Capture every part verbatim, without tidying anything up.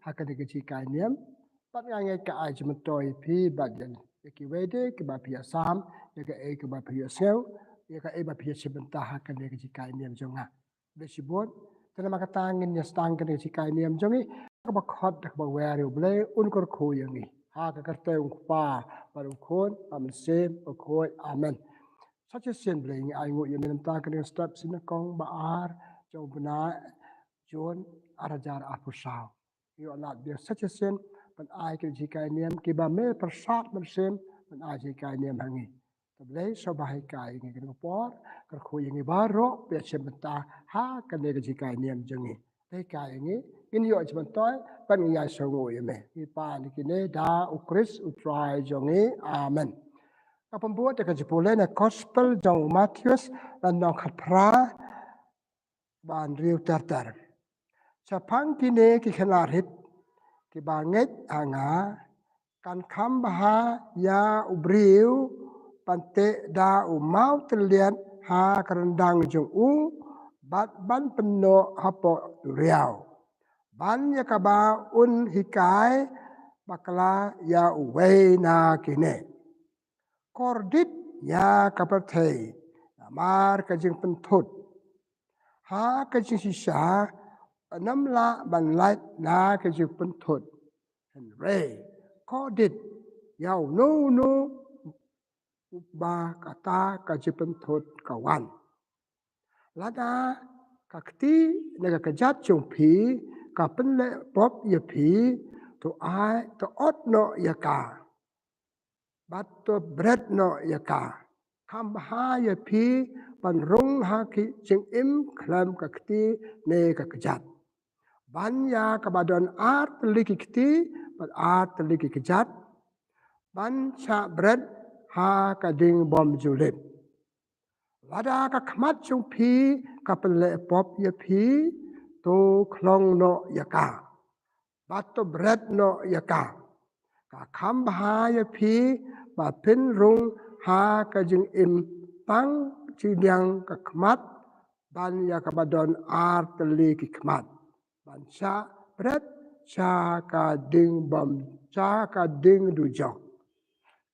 ha kane ka jinghikai niam. Bad nga ngeit ka ai jingmyntoi ïa phi bad ïa kiwei de kiba phi ïa sam ïa kaei kaba phi ïa sngew, ïa kaei ba phi ïa shim bynta ha kane ka jinghikai niam jong nga. Blei shibun. Te namar kata ngin ïa sdang kane ka jinghikai niam jong ngi. Kaba khot da kaba wer ïa U Blei un kyrkhu ïa ngi ha ka kyrteng U Kpa bad U Khun bad U Mynsiem Bakhuid. Amen. Sa shisien Blei ngi ainguh ïa me mynta kane ka step sien nyngkong ba ar jong u bnai Jun ar hajar arphew saw. Ïoh lad biang sa shisien ban ai ki jinghikai niam kiba me pyrshah mynsiem ban ai jinghikai niam ha ngi. To Blei sngewbha hikai ïa ngi kane ka por, kyrkhu ïa ngi baroh, phi ïa shim bynta ha kane ka jinghikai niam jong ngi. Te hikai ïa ngi, ngin ïoh jingmyntoi bad ngin ïa sngewnguh ïa me. Ngi pan ïa kine da U Khrist U Trai jong ngi. Amen. Nga pynbud da ka jingpule na Gospel jong u Mathaios, lynnong khatphra, ba hynriew ter ter. Shaphang kine ki khynnah rit kiba ngeit ha nga, kan kham bha ïa u briew ban teh da u mawtylliat ha ka ryndang jong u bad ban pynnoh hapoh duriaw, ban ïa kaba un hikai bakla ïa uwei na kine. Kordit ïa ka pyrthei namar ka jingpynthut, ha ka jingshisha ym lah ban lait na ka jingpynthut. Hynrei kordit ïa uno uno uba kata ka jingpynthut ka wan. Lada ka kti ne ka kjat jong phi ka pynleh pop ïa phi, to ai, to ot noh ïa ka bad to bret noh ïa ka. Kham bha ïa phi ban rung ha ki jingim khlem ka kti ne ka kjat, ban ïa kaba don ar tylli ki kti bad ar tylli ki kjat, ban shah bret ha ka ding bym ju lip. Lada ka khmat jong phi ka pynleh pop ïa phi, to khlong noh ïa ka bad to bret noh ïa ka. Ka kham bha ïa phi ba phin rung ha ka jingim tang jingïang ka khmat, ban ïa kaba don ar tylli ki khmat, ban shah bret sha ka ding bym, sha ka ding dujok.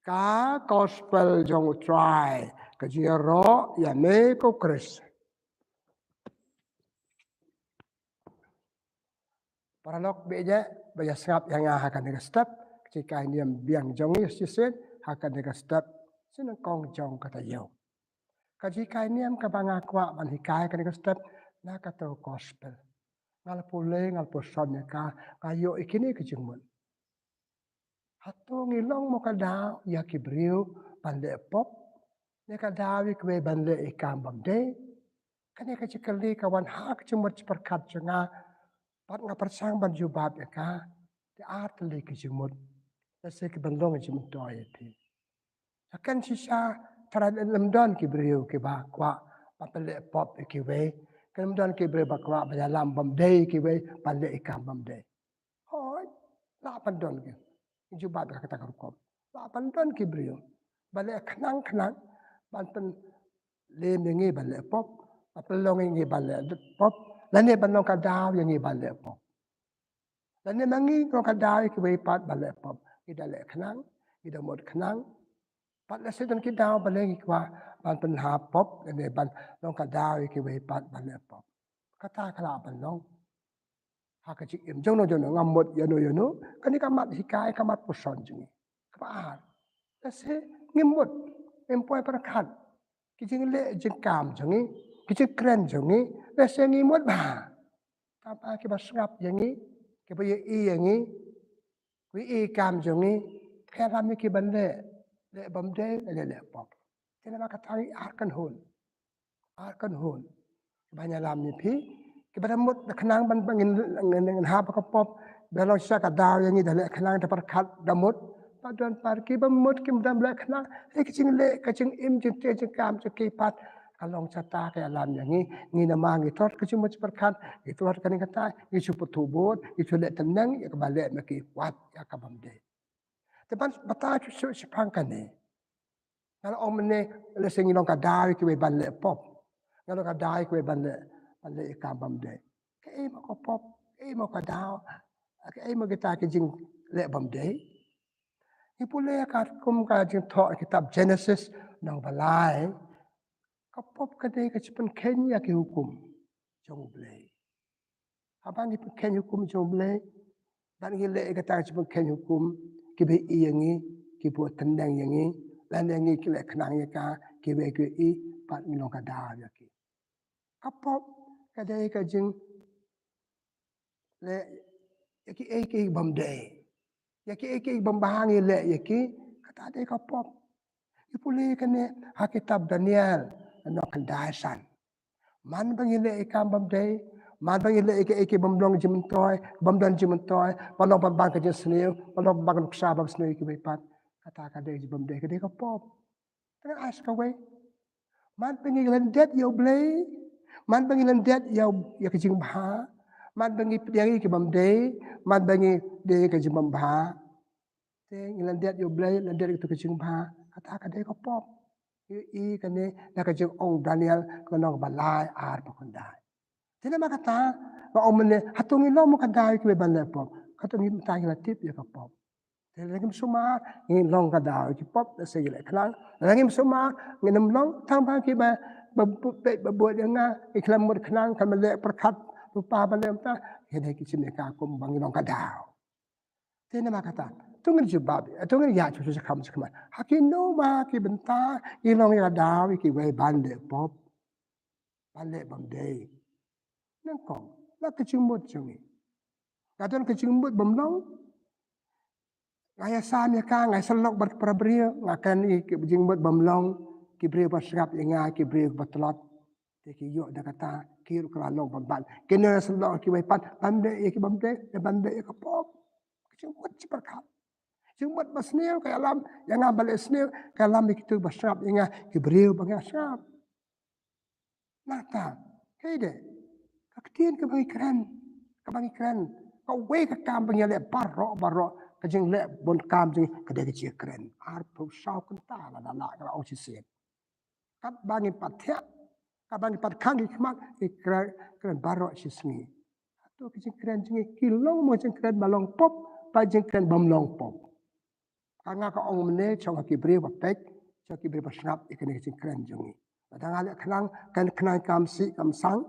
Ka Gospel jong U Trai. Ka jingïaroh ïa me ko Khrist. Paralok, bad ïa ba ïa sngap ïa nga ha kane ka step, ka jinghikai niam biang jong ngi shisien ha kane ka step sien nyngkong jong ka taïew. Ka jinghikai niam kaba nga kwah ban hikai kane ka step na kato Gospel. Nga la pule, nga la pule shon ïa ka, nga ïoh ïa kine ki jingmut. Hato ngi long mo ka daw ïa ki briew ban leh pop, ne ka daw ïa kiwei ban leh ïa ki kam bym dei? Kane ka jingkylli ka wan ha ka jingmut jingpyrkhat jong nga, bad nga pyrshang ban jubab ïa ka. Te ar tylli ki jingmut, lehse ki ban long jingmyntoi ïa phi. Kan shisha, trai leh ym don ki briew kiba kwah ban pynleh pop ïa kiwei. Kan ym don ki briew ba kwah ban ïalam bym dei ïa kiwei, ban leh ïa ki kam bym dei. Hooid, lah ban don ki. Jubab ïa kata ka rukom. Lah ban don ki briew ba leh khnang khnang ban pynlem ïa ngi ban leh pop, ban pynlong ïa ngi ban leh pop, lane ban long ka daw ïa ngi ban leh pop. Lane ma ngi long ka daw ïa kiwei pat ban leh pop. Ngi da leh khnang, ngi da mut khnang. Pat lehse don ki daw ba leh ngi kwah ban pynhap pop, lane ban long ka daw ïa kiwei pat ban leh pop. Kata ka lah ban long. Ha ka jingim jong no jong no, ngam mut ïa no ïa no, kane ka mat hikai, ka mat puson jong ngi. Kaba ar, lehse ngim mut, ngim poi pyrkhat ki jingleh jingkam jong ngi, ki jingkren jong ngi, lehse ngi mut bha. Tangba kiba sngap ïa ngi, kiba ïohi ïa ngi, kiba ïohi ïa ki kam jong ngi, ki ïalam ïa ngi ban leh, leh bym dei, leh, leh pop. Te namar kata ngi ar kynhun. Ar kynhun. Kiba ïalam ïa phi, kiba da mut da khnang ban, ban ngin, ngin, ngin hap ka pop, ba long shisha ka daw ïa ngi da leh khnang da pyrkhat da mut. Ba don pat kiba mut kim da leh khnang, eh, ka jingleh, ka jingim jingtieng jingkam jong ki pat ka long shisha ka ïalam ïa ngi. Ngi namar ngi tlot ka jingmut jingpyrkhat, ngi tlot kane kata, ngi shu pynthut bud, ngi shu leh tnat ïa kaba leh ma ki, wat ïa ka bym dei. Te ban batai shuh shuh shaphang kane. Nga la ong mynne, lehse ngi long ka daw ïa kiwei ban leh pop. Nga long ka daw ïa kiwei ban leh, ban leh ïa ki kam bym dei. Kaei mo ka pop, kaei mo ka daw, Kaei mo kita ki jingleh bym dei? Ngi pule ka kum ka jingthoh kitab Genesis, nong balai. Ka pop ka dei ka jingpynkheiñ ïa ki hukum jong U Blei. Haba ngi pynkheiñ hukum jong U Blei, bad ngi leh ïa kata ka jingpynkheiñ hukum, kiba ïohi ïa ngi, kiba tyndeng ïa ngi, lane ngi ki leh khnang ïa ka, kiba ïohi, bad ngi long ka daw ïa ki. Ka pop ka dei ka jing leh ïa kiei kiei bym dei. Ïa kiei kiei bym bha ngi leh ïa ki, kata dei ka pop. Ngi pule kane ha kitab Daniel, lynnong khyndai san. Man ba ngi leh ïa ki kam bym dei, man ba ngi leh ïa kiei kiei bym long jingmyntoi, bym don jingmyntoi, ba long pynban ka jingsniew, ba long pynban ka nuksa bym sniew ïa kiwei pat. Kata ka dei jingbym dei, ka dei ka pop. Tang ai sa kawei. Man ba ngi lyndet ïa U Blei, man ba ngi lyndet ïa, ïa ka jingbha, man ba ngi pdiang ïa ki bym dei, man ba ngi dei ïa ka jingbym bha. Te ngi lyndet ïa U Blei, lyndet ïa ka jingbha, kata ka dei ka pop. Ïohi kane na ka jingong Daniel, ka lynnong ba lai, arphew khyndai. Te namar kata, nga ong mynne, hato ngi long mo ka daw ïa kiwei ban leh pop? Hato ngi mynta ngi la tip ïa ka pop? Te lada ngim sumar, ngi long ka daw ïa ki pop, lehse ngi leh khnang. Lada ngim sumar, ngin ym long, tang ba kiba, ba, ba, ba, ba buh ïa nga, ngi khlem mut khnang, khlem leh pyrkhat, lypa ban leh mynta, ïa dei ki jingmut ka kum ba ngi long ka daw. Te namar kata, to ngin jubab, to ngin ïa shu shu kham shu kham. Ha kino ma ki bynta, ngi long ïa ka daw ïa kiwei ban leh pop, ban leh bym dei. Nyngkong, la ka jingmut jong ngi. Nga don ka jingmut bym long. Nga ïasam ïa ka, nga ïasyllok bad ki para briew, nga kren ïa ki jingmut bym long, ki briew ba sngap ïa nga, ki briew ba tlot. Te ki ïoh da kata, ki ruh ki la long pynban. Kine ïasyllok kiwei pat, ban leh ïa ki bym dei, ban leh ïa ka pop. Ka jingmut jingpyrkhat. Jingmut ba sniew, ka ïalam ïa nga ban leh sniew, ka ïalam ïa kitu ba sngap ïa nga, ki briew ba nga sngap. Nangta, kaei de, ka ktien kaba ngi kren, kaba ngi kren, kawei ka kam ba ngi leh baroh, baroh, ka jingleh bun kam jong ngi, ka dei ka jingkren. Arphew saw kynta la da lah, ka la ong shisien. Katba ngi pat thiah, katba ngi pat khang ki khmat, ngi kren, kren baroh shi sngi. Hato ki jingkren jong ngi, ki long mo jingkren ba long pop, ba jingkren bym long pop? Ka nga ka ong mynne, jong ki briew ba peit, jong ki briew ba sngap ïa kane ka jingkren jong ngi. Lada nga leh khnang, kren khnang kam sih kam sang,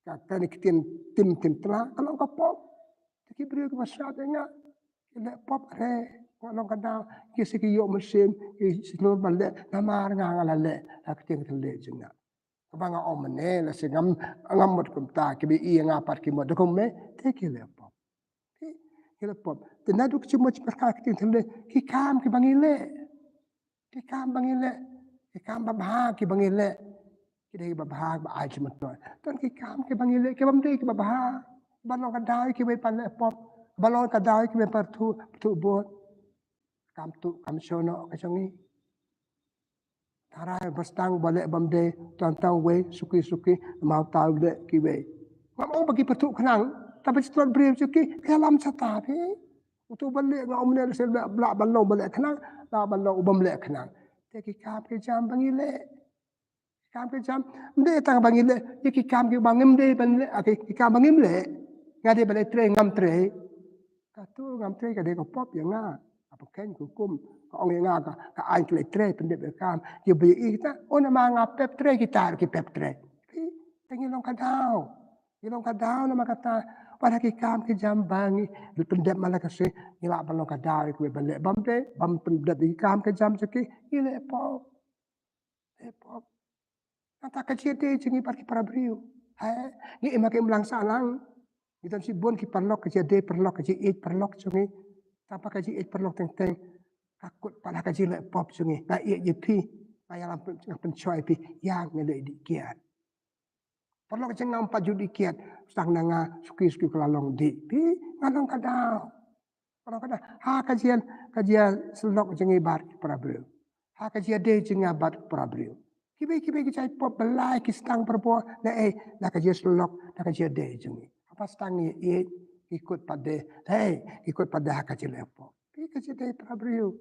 ka kren ktien tim tim tla, ka long ka pop. Te ki briew kiba sngap ïa nga, ki leh pop re, nga long ka daw, ki sa ki ïoh mynsiem, ki sa ïoh ban leh, namar nga nga la leh, ha ka ktien ka leh jong nga. Kaba nga ong mynne, lehse ngam, ngam mut kumta, kiba ïohi ïa nga pat ki mut da kumne, te ki leh pop. Ki, ki leh pop. Te naduh ka jingmut jingpyrkhat ka ktien ka leh, ki kam kiba ngi leh. Ki kam ba ngi leh, ki kam babha kiba ngi leh. Ki dei kiba bha, ba ai jingmyntoi. Don ki kam kiba ngi leh, ki bym dei kiba bha. Ba long ka daw ïa kiwei ban leh pop. Ba long ka daw ïa kiwei ban pyrthuh, pyrthuh bud. Kam tuh, kam shu noh ka jong ngi. Tharai ba sdang ba leh bym dei, tang tang wei, suki suki, ma uta u leh kiwei. Ngam ong ba ki pyrthuh khnang, tang ba shi tlot briew jong ki, ki ïalam shata phi. Utu ba leh nga ong mynne lehse lah ban long ba leh khnang, lah ban long u bym leh khnang. Te ki kam ki jam ba ngi leh. Ki kam ki jam, ym dei tang ba ngi leh, ïa ki kam kiba ngim dei ban leh, ah, ki, ki kam ba ngim leh. Nga dei ban leh trei, ngam trei. Katu ngam trei ka dei ka pop ïa nga. Ka pynkheiñ ka hukum, ka ong ïa nga ka, ka aiñ ka leh trei, pyndep ïa ka kam. Ïa ba ïohi kita, oh namar nga pep trei, kita ruh ki pep trei. Phi, te ngi long ka daw. Ngi long ka daw namar kata, wat ha ki kam ki jam ba ngi pyndep man la ka sngi, ngi lah ban long ka daw ïa kiwei ban leh bym dei, bym pyndep ïa ki kam ki jam jong ki, ngi leh pop. Leh pop. Nangta ka jingïadei jong ngi bad ki para briew. Haei, ngi im ha ka imlang sahlang. Ngi don shibun ki paralok, ka jingïadei paralok, ka jingïeit paralok jong ngi. Tang ba ka jingïeit paralok teng teng, ka kut pat ha ka jingleh pop jong ngi. Nga ïeit ïa phi, nga ïalam pyn-, nga pynshoi ïa phi, ïa nga leh dih kiad. Paralok jong nga ym pat ju dih kiad, sdang na nga suki suki ka la long dih. Phi, nga long ka daw. Nga long ka daw. Ha ka jingïa, ka jingïasyllok jong ngi bad ki para briew. Ha ka jingïadei jong nga bad ki para briew. Kiwei kiwei ki jait pop ba lai ki sdang barabor, na ei, na ka jingïasyllok, na ka jingïadei jong ngi. Haba sdang ngi ïeit, ki kut pat de, hei, ki kut pat de ha ka jingleh pop. Phi, ka jingïadei para briew.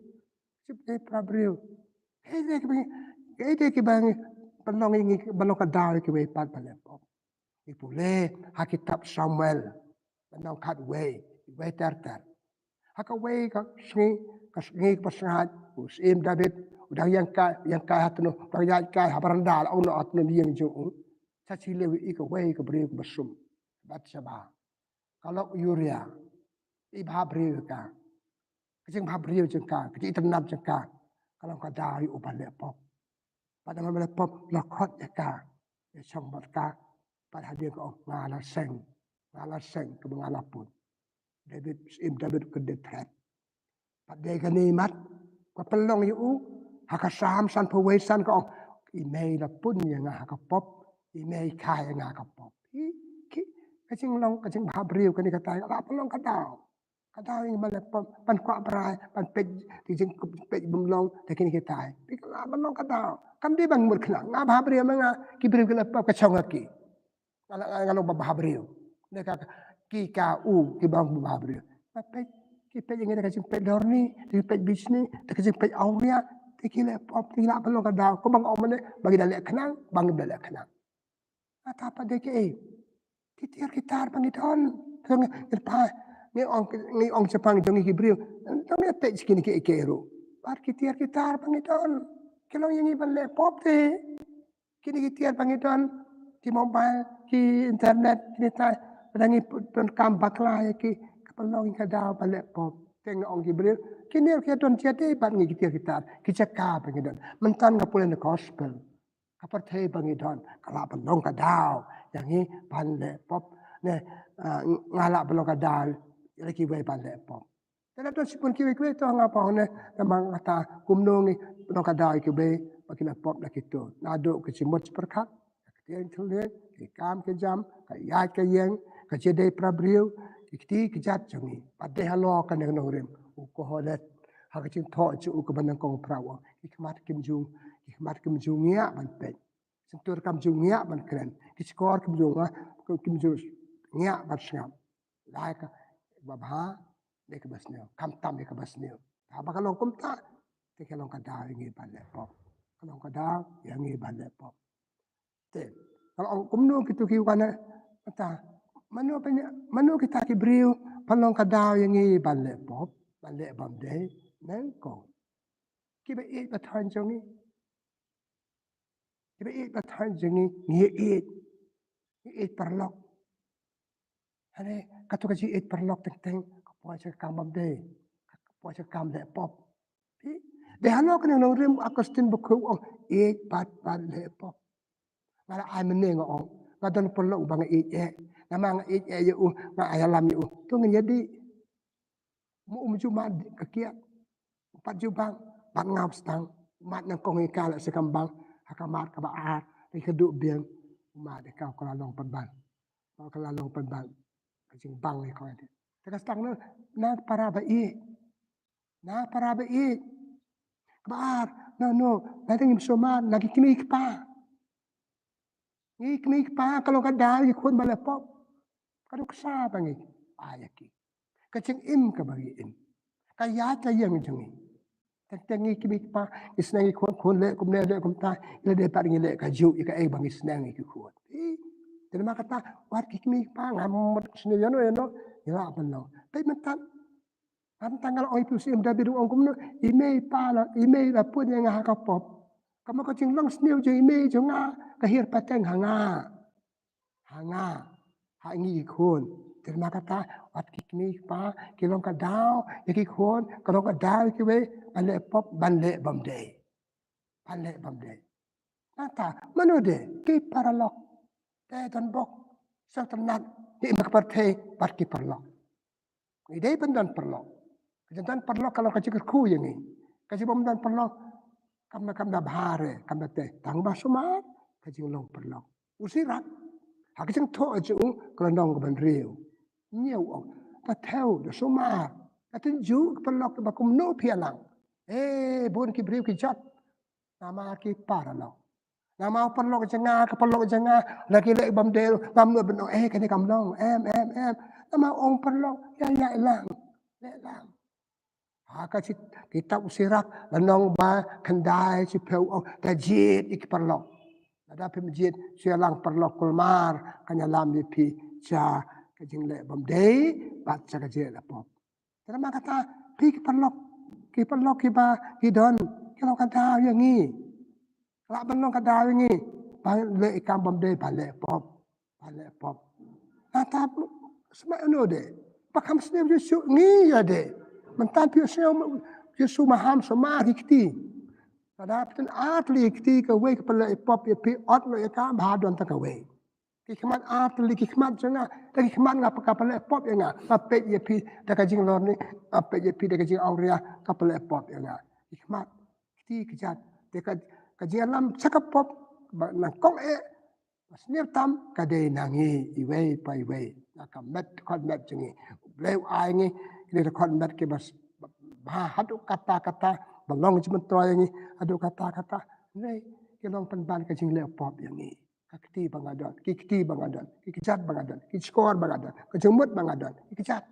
Ka jingïadei para briew. Kaei de kiba ngi, kaei de kiba ngi pynlong ïa ngi, ban long ka daw ïa kiwei pat ban leh pop? Ngi pule ha kitab Samuel, lynnong khatwei, Wei ter ter. Ha kawei ka sngi, ka sngi kaba sngewsih, u Syiem David u dang ïeng kai, ïeng kai ha tnum, u dang ïaid kai ha baranda, la ong noh ha tnum ïing jong u. Sa shu leh ïa kawei ka briew kaba sum, Bathsheba. Ka lok Uriah. I bhabriew ka. Ka jingbhabriew jong ka, ka jingitynnad jong ka, ka long ka daw ïa u ban leh pop. Bad namar ba leh pop la khot ïa ka, ïa shong bad ka. Bad hadien ka ong, nga la seng, nga la seng kaba nga la pun. David, Syiem David ka dei thret. Bad dei kane mat ka pynlong ïa u ha ka Salm sanphew wei san, ka ong, i mei la pun ïa nga ha ka pop, i mei kha ïa nga ha ka pop. Hi, ki, ka jinglong, ka jingbhabriew kane kata, la pynlong ka daw. Ka daw ïa ngi ban leh pop, ban kwah brai, ban peit ki jingpeit bym long, te kine kitai. Phi, ka la pynlong ka daw. Kam dei ban mut khnang, nga bhabriew ma nga, ki briew ki leh pop ka shong ha ki. Nga la, nga long ba bhabriew. Ne ka, ki ka u, ki bang ba bhabriew. Ba peit, ki peit ïa ngi da ka jingpeit lorni, da ka jingpeit bishni, da ka jingpeit awria, te ki leh pop, te ki la pynlong ka daw. Kumba nga ong mynne, ba ngi da leh khnang, ba ngi da leh khnang. Ata pat dei kiei? Ki tiar ki tar ba ngi don. Ngi, ngi pa, ngi ong, ngi ong shaphang jong ngi ki briew. Ngi peit sha kine kiei kiei ruh. Bad ki tiar ki tar ba ngi don, ki long ïa ngi ban leh pop te. Kine ki tiar ba ngi don, ki mobile, ki internet, kine tai, lada ngi pyndonkam bakla ïa ki, ka pynlong ïa ngi ka daw ban leh pop. Te nga ong ki briew, kine ki don jia dei bad ngi ki tiar ki tar, ki jaka ba ngi don. Mynta nga pule na gospel. Ka pyrthei ba ngi don, ka la pynlong ka daw ïa ngi ban leh pop. Ne, ah, nga la pynlong ka daw ïa kiwei ban leh pop. Te la don shibun kiwei kiwei, to nga pynlong ne, namar kata kumno ngi pynlong ka daw ïa kiwei ba ki leh pop na kito. Naduh ka jingmut jingpyrkhat, ka ktien ka thylliej, ki kam ki jam, ka ïaid ka ïeng, ka jingïadei para briew, ki kti ki jait jong ngi. Bad dei halor kane ka nongrim, u Kohelet, ha ka jingthoh jong u kaba nyngkong u Pharaoh, ki khmat kim ju, ki khmat kim ju ngiah ban peit. Shyntur kam ju ngiah ban kren. Ki shkor kim ju ngiah, kim ju ngiah ban sngap. Lai ka babha, dei kaba sniew. Khamtam dei kaba sniew. Haba ka long kumta, te ka long ka daw ïa ngi ban leh pop. Ka long ka daw ïa ngi ban leh pop. Te, ka long kumno kito ki wan, kata, mano pyn-, mano kita ki briew pynlong ka daw ïa ngi ban leh pop, ban leh bymdei, nyngkong. Kiba ïeit ba thaiñ jong ngi. Kiba ïeit ba thaiñ jong ngi, ngi ïeit. Ngi ïeit paralok. Hynrei kato ka jingïeit paralok teng teng ka poi sha ka kam bymdei, ka poi sha ka kam leh pop. Phi, dei halor kane ka nongrim u Augustine Bakhuid u ong, ïeit bad, bad leh pop. Nga la ai mynne nga ong, nga don paralok uba nga ïeit eh. Namar nga ïeit eh ïa u, nga ai ïalam ïa u. To ngin ïadei. Mo um ju mad ka kiad. Pat ju bang, bad nga u stang. Mad nyngkong ïa ka la sha kam bang, ha ka mad kaba ar, ïa ka duh biang. Mad ïa ka, ka la long pynban. Ka la long pynban. Ka jingbang ïa ka. Te ka stang na, na para ba ïeit. Na para ba ïeit. Kaba ar, no, no, na dang im sumar, na ki kmie ki kpa. Ngi kmie ki kpa, ka long ka daw ïa ki khun ba leh pop. Ka duksa ba ngi ai ïa ki. Ka jingim kaba ngi im, ka ïaid ka ïeng jong ngi. Teng teng ngi kmie ki kpa, ngi sneng ïa ki khun, khun leh kumne leh kumta, ïa lade pat ngi leh kajuh ïa kaei ba ngi sneng ïa ki khun. Te namar kata, wat ki kmie ki kpa, ngam mut sniew ïano ïano, ngi lah ban long. Peit mynta, Hangta nga la ong ïa phi, u Syiem David u ong kumno, i mei i pa la, i mei la pun ïa nga ha ka pop. Ka mut ka jinglong sniew jong i mei jong nga ka hiar pateng ha nga. Ha nga. Ha ngi ki khun. Te namar kata, wat ki kmie ki kpa ki long ka daw ïa ki khun, ka long ka daw ïa kiwei ban leh pop, ban leh bymdei. Ban leh bymdei. Nangta, mano de, ki paralok. Te don bok, sngewtynnat, ngi im ha ka pyrthei bad ki paralok. Ngi dei ban don paralok. Ka jingdon paralok ka long ka jingkyrkhu ïa ngi. Ka jingbym don paralok, kam da, kam da bha re, kam da teh. Tang ba sumar ka jinglong paralok. U Sirak, ha ka jingthoh jong u, ka lynnong kaba hynriew. Hynñiew u ong, da thew, da sumar, da tynjuh ki paralok kiba kumno phi ïalang. Eh, bun ki briew ki jot. Namar ki paralok. Namar u paralok jong nga, ka paralok jong nga, la ki leh bymdei, ngam nud ban ong, eh, kane kam long, em, em, em. Namar ong paralok, ïa, ïa, ïalang. Leh lang. Ha ka shi-, kitab u Sirak, lynnong ba khyndai, shiphew u ong, da jied ïa ki paralok. Lada phim jied, shu ïalang paralok kulmar, kan ïalam ïa phi sha ka jingleh bym dei bad sha ka jingleh pop. Te namar kata, phi ki paralok, ki paralok kiba ki don, ki long ka daw ïa ngi. Lah ban long ka daw ïa ngi ban leh ïa ki kam bym dei, ban leh pop, ban leh pop. Nangta sma ino de ba kham sniew Jisu, ngi ïa de. Mynta phi sniew Jisu maham, sma ki kti. Lada phi tip ar tylli ki kti, kawei ka pynleh pop ïa phi, ot noh ïa ka, bha don tang kawei. Ki khmat ar tylli ki khmat jong nga, da ki khmat nga ka pynleh pop ïa nga. Nga peit ïa phi da ka jinglorni, nga peit ïa phi da ka jingawria, ka pynleh pop ïa nga. Ki khmat, kti, kjat. Te ka, ka jingïalam sha ka pop, ba nyngkong eh, ba sniew tam, ka dei na ngi iwei pa iwei. Na ka met, dkhot met jong ngi. U Blei u ai ngi kine dkhot met kiba s-, bha haduh katta katta, ba long jingmyntoi ïa ngi haduh katta katta. Hynrei ki long pynban ka jingleh pop ïa ngi. Ka kti ba nga don, ki kti ba nga don, ki kjat ba nga don, ki shkor ba nga don, ka jingmut ba nga don, ki kjat.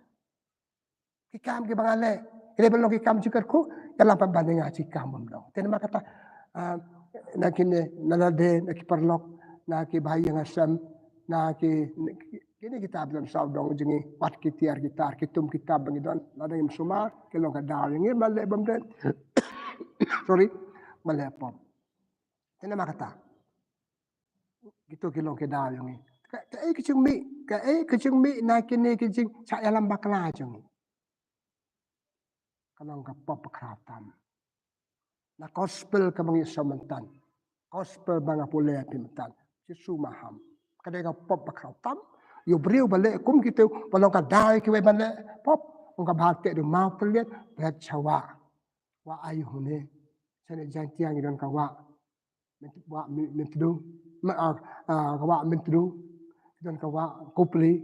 Ki kam kiba nga leh, ki dei ban long ki kam jingkyrkhu, ïalam pynban ïa nga sha ki kam bym don. Te namar kata, ah, na kine, na lade, na ki paralok, na ki bahaïing hasem, na ki, kine kita ba don sawdong jong ngi, wat ki tiar ki tar, ki tum ki tam ba ngi don, lada ngim sumar, ki long ka daw ïa ngi ban leh bym dei. Sorry, ban leh pop. Te namar kata, kito ki long ki daw jong ngi. Ka, kaei ka jingmih, kaei ka jingmih na kine ki jingshah ïalam bakla jong ngi? Ka long ka pop bakhraw tam. Na gospel kaba ngi sngewthuh mynta, gospel ba nga pule ïa phi mynta, Jisu maham. Ka dei ka pop bakhraw tam. Ïa u briew ba leh kum kito, ba long ka daw ïa kiwei ban leh pop, ong ka Baibl, teh da u mawtylliat, bret sha wah. Wah aïu hangne? Shane Jaintia ngi don ka wah Myntdu, wah Myntdu, ma, ah, ah, ka wah Myntdu, don ka wah Kopili,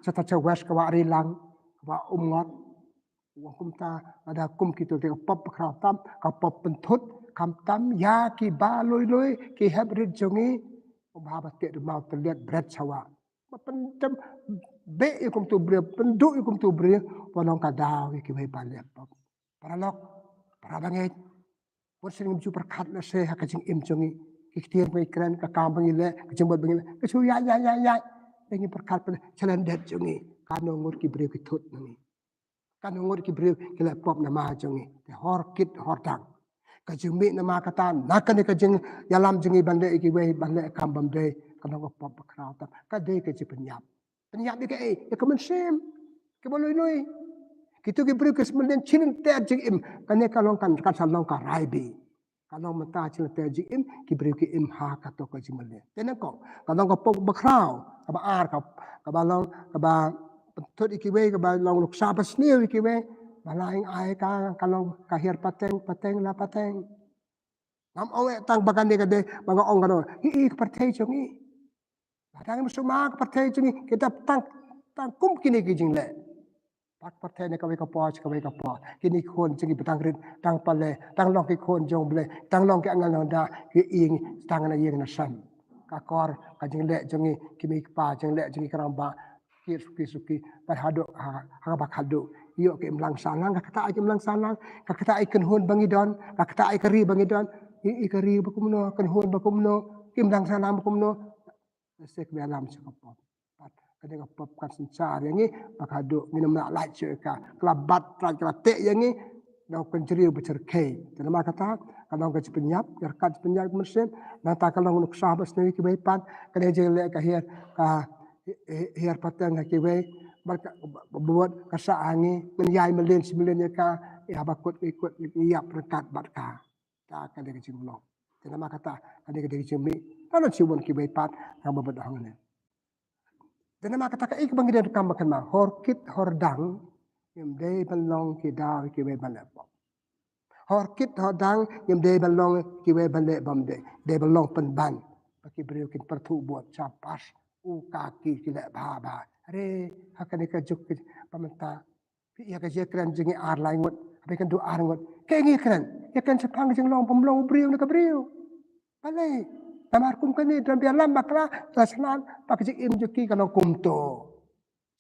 shata sha west ka wah Rilang, ka wah Umngot. Wan kumta, lada kum kito te ka pop bakhraw tam, ka pop pynthut, khamtam ïa kiba lui lui, ki hep rit jong ngi, ong ba haba teh da u mawtylliat, bret sha wah. Ba pyndem beh ïa kumto u briew, pynduh ïa kumto u briew, ba long ka daw ïa kiwei ban leh pop. Paralok, para bangeit, bun sien ngim ju pyrkhat lehse ha ka jingim jong ngi, ki ktien ba ngi kren, ka kam ba ngi leh, ka jingmut ba ngi leh, ka shu ïaid ïaid ïaid ïaid. Te ngi pyrkhat pynleh challendet jong ngi, kano ngut ki briew ki thut na ngi, kano ngut ki briew ki leh pop namar jong ngi. Te hor kit hor dang. Ka jingmih namar kata, na kane ka jingïalam jong ngi ban leh ïa kiwei, ban leh kam bym dei, ka long ka pop bakhraw tam. Ka dei ka jingpynïap. Pynïap ïa kaei? Ïa ka mynsiem. Kiba lui lui. Kito ki briew ki symlien, shi lynter jingim. Kane ka long kan, kan sa long ka rai bih. Ka long mynta shi lynter jingim, ki briew ki im ha kato ka jingmlien. Te nyngkong, ka long ka pop bakhraw, kaba ar, ka, kaba long, kaba pynthut ïa kiwei, kaba long nuksa basniew ïa kiwei. Ba la ïeng ai ka, ka long ka hiar pateng, pateng la pateng. Ngam ong eh tang ba kane ka dei ba nga ong kano. Hi, hi ka pyrthei jong ngi. Lada ngim sumar ka pyrthei jong ngi, kita tang, tang kum kine ki jingleh. Pat pyrthei na kawei ka por sha kawei ka por. Kine ki khun jong ngi ba tang rit, tang pale, tang long ki khun jong U Blei, tang long ki angel nongda, ki ïing, tang na ïing na sem. Ka kor ka jingleh jong ngi, ki mei ki pa, jingleh jong ngi ka rangbah, ki suki suki, bad haduh ha, ha kaba khadduh. Ïoh ki imlang sahlang, ka kata ai ki imlang sahlang, ka kata ai kynhun ba ngi don, ka kata ai ka ri ba ngi don. Ïoh i ka ri ba kumno, kynhun ba kumno, ki imlang sahlang ba kumno. Lehse ka ïalam sha ka pop. Bad ka dei ka pop kan synshar ïa ngi, ba haduh ngin ym lah lait shuh ïa ka. Ka la bat, ka la teh ïa ngi, da u kynjriw ba shyrkhei. Te namar kata, ka long ka jingpynïap, ka ryngkat jingpynïap ka mynsiem, nangta ka long nuksa basniew ïa kiwei pat, kane jingleh ka hiar, ka hi-, hi-, hiar pateng ha kiwei, bad ka, ba, ba, ba, ka sah ha ngi, ngin ïai mlien shi mlien ïa ka, ïa ba kut ngi kut ngi ïap ryngkat bad ka. Ta ka dei ka jinglong. Te namar kata, ka dei ka dei ka jingmih, ka long shi bun kiwei pat, ngam bud ong ne. Te namar kata kaei kaba ngi donkam ban kynmaw, hor kit hor dang, ngim dei ban long ki daw ïa kiwei ban leh pop. Hor kit hor dang, ngim dei ban long kiwei ban leh bym dei. Dei ban long pynban. Ba ki briew kin pyrthuh bud, shabash. U ka ki ki leh bha bha. Hare, ha kane ka juk ki ba mynta. Phi ïa ka jingkren jong ngi ar lai ngut. Haba kynduh ar ngut. Kaei ngi kren? Ïa kren shaphang ka jinglong bym long u briew na ka briew. Balei? Namar kum kane don ba ïalam bakla, la sngewthuh ba ka jingim jong ki ka long kumto.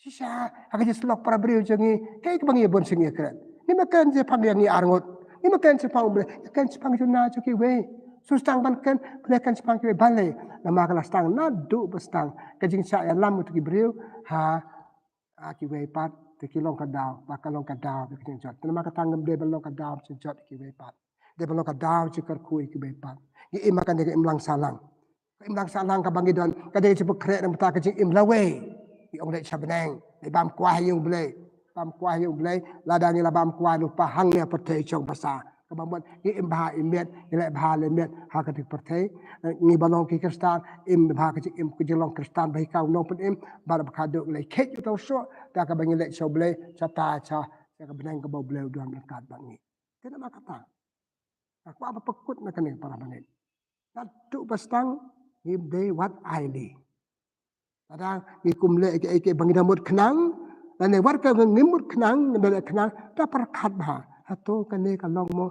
Shisha, ha ka jingsyllok para briew jong ngi, kaei kaba ngi bun sien ngi kren? Ngim kren shaphang ïa ngi ar ngut. Ngim kren shaphang u Blei, kren shaphang jong nga jong kiwei. Shu sdang ban kren, Blei kren shaphang kiwei balei? Namar ka la sdang naduh ba sdang ka jingshah ïalam u tu ki briew ha ha kiwei pat, te ki long ka daw, ba ka long ka daw, ba ka jingjot. Te namar kata ngim dei ban long ka daw, jingjot ha kiwei pat. Dei ban long ka daw, jingkyrkhu ha kiwei pat. Ngi im ha kane ka imlang sahlang. Ka imlang sahlang kaba ngi don, ka dei ka jingpynkhreh na ka bynta ka jingim lawei. Ngi ong leit sha bneng, leit bam kwai ha ïing U Blei. Bam kwai ha ïing U Blei, lada ngi la bam kwai lypa hangne ha pyrthei jong basa. Kaba mut ngi im bha im miat, ngi leh bha leh miat ha kane ka pyrthei. Eh, ngi ba long ki Khristan, im bha ka jingim, ka jinglong Khristan ba hi ka u nongpynim, bad ba ka dei leit khet ïa uta u soh, da kaba ngi leit sha U Blei, sha ta, sha, sha ka bneng kaba U Blei u don ryngkat bad ngi. Te namar kata, nga kwah ban pynkut na kane para bangeit. Naduh ba sdang ngim dei wat ailad. Lada ngi kum leh ïa kiei kiei ba ngi da mut khnang, lane wat ka ngim mut khnang, ngim da leh khnang, da pyrkhat bha. Hato kane ka long mo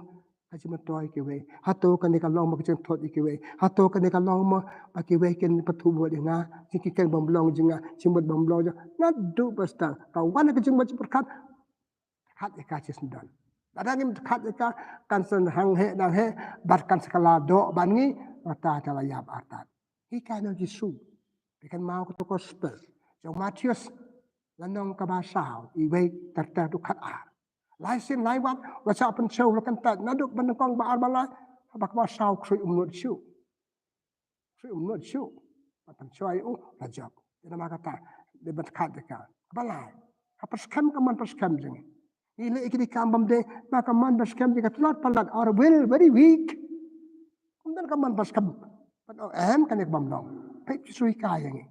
ka jingmyntoi ïa kiwei? Hato kane ka long mo ka jingthut ïa kiwei? Hato kane ka long mo ba kiwei kin pynthut ïa nga, jingkyrkhu bym long jong nga, jingmut bym long jong nga? Naduh ba sdang ka wan ka jingmut jingpyrkhat, khat ïa ka shisyndon. Lada ngim khat ïa ka, kan sa hang heh nang heh, bad kan sa kylla doh bad ngi, nangta te la ïap artat. Hikai na u Jisu. Phi kynmaw kato ka gospel jong u Mathaios, lynnong kaba saw, iwei ter ter haduh khatar. Lai sien lai wat, la shah pynshew, la kyntait, naduh ba nyngkong ba ar ba lai, haba kaba saw ksuid um nud shuh. Ksuid um nud shuh. Ba pynshoi u, la jop. Te namar kata, dei ban khat ïa ka. Kaba lai, ka pyrskhem, ka mon pyrskhem jong ngi. Ngi leh ïa ki kam bym dei, ba ka mon pyrskhem jong ngi ka tlot palat, our will very weak. Ym don ka mon pyrskhem. Ban ong em, kane ka bym long. Peit Jisu hikai ïa ngi.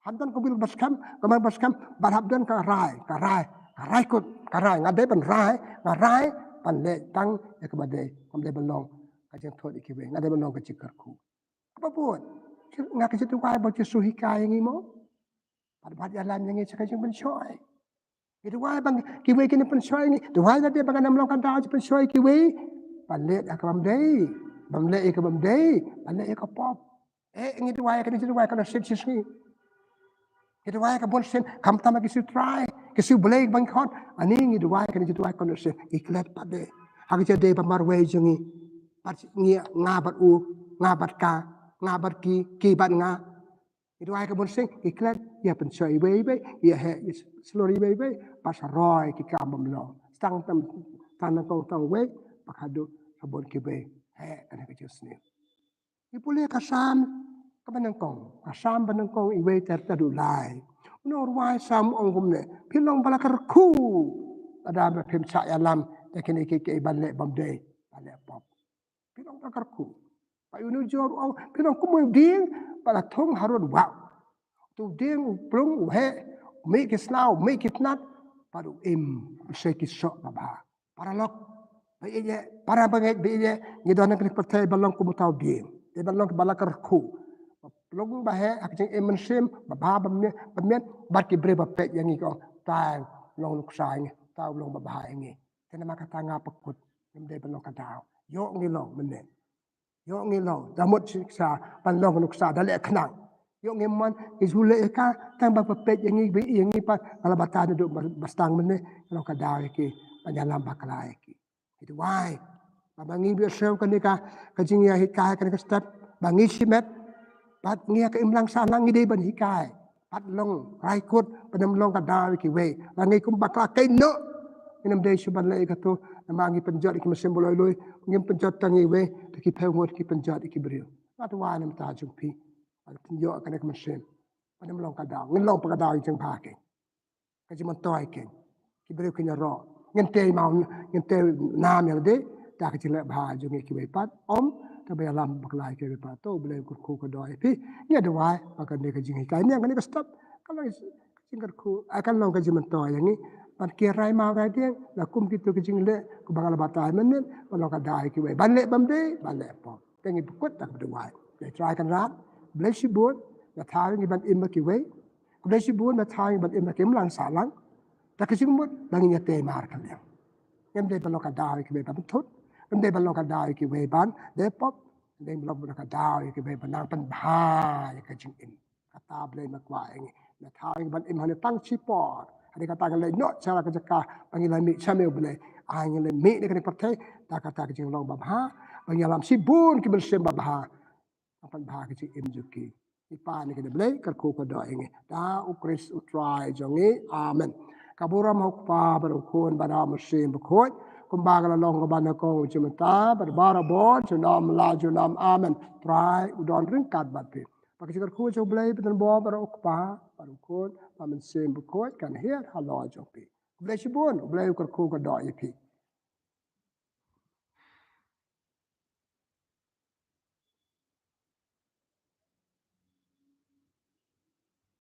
Hap don ka will pyrskhem, ka mon pyrskhem, bad hap don ka rai, ka rai, ka rai kut, ka rai. Nga dei ban rai, nga rai ban leh tang ïa kaba dei, kam dei ban long ka jingthut ïa kiwei, nga dei ban long ka jingkyrkhu. Kaba bud, nga ka jingduwai ba Jisu hikai ïa ngi mo. Bad, bad ïalam ïa ngi sha ka jingpynshoi. Ngi duwai ba kiwei kin pynshoi ngi. Duwai lade ba ngan ym long ka daw jingpynshoi kiwei. Ban leh ïa ka bym dei, ban leh ïa ka bym dei, ban leh ïa ka pop. Eh, ngi duwai ïa kane, ngi duwai ïa kane shisha. Ngi duwai ïa ka bun sien, khamtam ïa ki shu trai, ki shu blei ba ngi khot. Ani ngi duwai ïa kane, ngi duwai ïa kane shisha. Ngi klet pat de. Ha ka jingdei ba marwei jong ngi. Bad ngi, nga bad u, nga bad ka, nga bad ki, ki bad nga. Ngi duwai ka bun sien, ngi klet, ïa pynshoi iwei iwei, ïa heh, ïa slur iwei iwei, bad sa roi ki kam bym long. Tang tam, tang nyngkong tang wei, bad haduh ha bun kiwei. Heh, kane ka jingsniew. Ngi pule ka Salm kaba nyngkong, ka Salm ba nyngkong, iwei ter ter haduh lai. U nongrwai Salm u ong kumne, phi long ba la kyrkhu. Lada ba phim shah ïalam ïa kine kiei kiei ban leh bym dei, ban leh pop. Phi long ba la kyrkhu. Bad u nujor u ong, phi long kum u dieng ba la thung harud wah. Utu u dieng u plung, u heh, u mih ki sla, u mih ki tnat, bad u im, u sei ki soh babha. Paralok, ba ïeit, para bangeit ba ïeit, ngi don ha kane ka pyrthei ban long kum uta u dieng. Dei ban long ba la kyrkhu. Ba plung ba heh ha ka jingim mynsiem, babha ba miat, ba miat, bad ki briew ba peit ïa ngi ki ong, uta u long nuksa ïa ngi, uta u long babha ïa ngi. Te namar kata nga pynkut, ngim dei ban long ka daw. Ïoh ngi long mynne. Ïoh ngi long, da mut shisha ban long nuksa, da leh khnang. Ïoh ngi mon, ngi ju leh ïa ka, tang ba peit ïa ngi, ba ïohi ïa ngi pat, nga la batai naduh ba, ba sdang mynne, long ka daw ïa ki, ban ïalam bakla ïa ki. Ngi duwai ba ma ngi bishar kane ka, ka jingïahikai kane ka step, ba ngi shimet, bad ngi ha ka imlang sahlang ngi dei ban hikai. Bad long rai kut, ban ym long ka daw ïa kiwei. Ba ngi kum bakla kai noh. Ngin ym dei shuh ban leh ïa kato, namar ngi pynjot ïa ki mynsiem ba loi loi, ngim pynjot tang ïa iwei, te ki phew ngut ki pynjot ïa ki briew. Nga duwai na ka bynta jong phi. Ban pynjot kane ka mynsiem. Ban ym long ka daw, ngin long pat ka daw ïa ki jingbha ki. Ka jingmyntoi ki. Ki briew kin ïaroh. Ngin tei maw, ngin tei nam ïa lade, da ka jingleh bha jong ngi kiwei pat. Ym, te ba ïalam bakla ïa kiwei pat. To, U Blei un kyrkhu kyrdoh ïa phi. Ngi duwai ba kane ka jinghikai, kane ka step, ka long ka jingkyrkhu, ah, ka long ka jingmyntoi ïa ngi. Ban ki rai maw rai dieng, la kum kito ki jingleh, kumba nga la batai mynne, ban long ka daw ïa kiwei. Ban leh bym dei, ban leh pop. Te ngi pynkut da kaba duwai. Te Trai Kynrad, Blei shibun, na thaw ngi ban im ha kiwei. Khublei shibun na thaw ngi ban im ha ka imlang sahlang. Da ka jingmut ba ngin ïatei markylliang. Ngim dei ban long ka daw ïa kiwei ban pynthut. Ngim dei ban long ka daw ïa kiwei ban leh pop. Ngim dei ban long ka daw ïa kiwei ban nang pynbha ïa ka jingim. Kata Blei me kwah ïa ngi. Na thaw ngi ban im hangne tang shipor. Hynrei kata ngi leit noh sha la ka jaka ba ngi la mih sha me U Blei. Ai ngi la mih na kane ka pyrthei. Da kata ka jinglong babha. Ba ngi ïalam shibun ki mynsiem babha. Nang pynbha ka jingim jong ki. Kyrpad ïa ngi da Blei, kyrkhu ka doh ïa ngi. Da U Khrist U Trai jong ngi. Amen. Ka burom ha U Kpa bad U Khun bad U Mynsiem Bakhuid, kumba ka la long kaba nyngkong, jingmynta bad barabor, junom la junom. Amen. Trai u don ryngkat bad phi. Ba ka jingkyrkhu jong U Blei ba don bor, bad U Kpa bad U Khun bad U Mynsiem Bakhuid kan hiar halor jong phi. U Blei shibun, U Blei u kyrkhu ka doh ïa phi.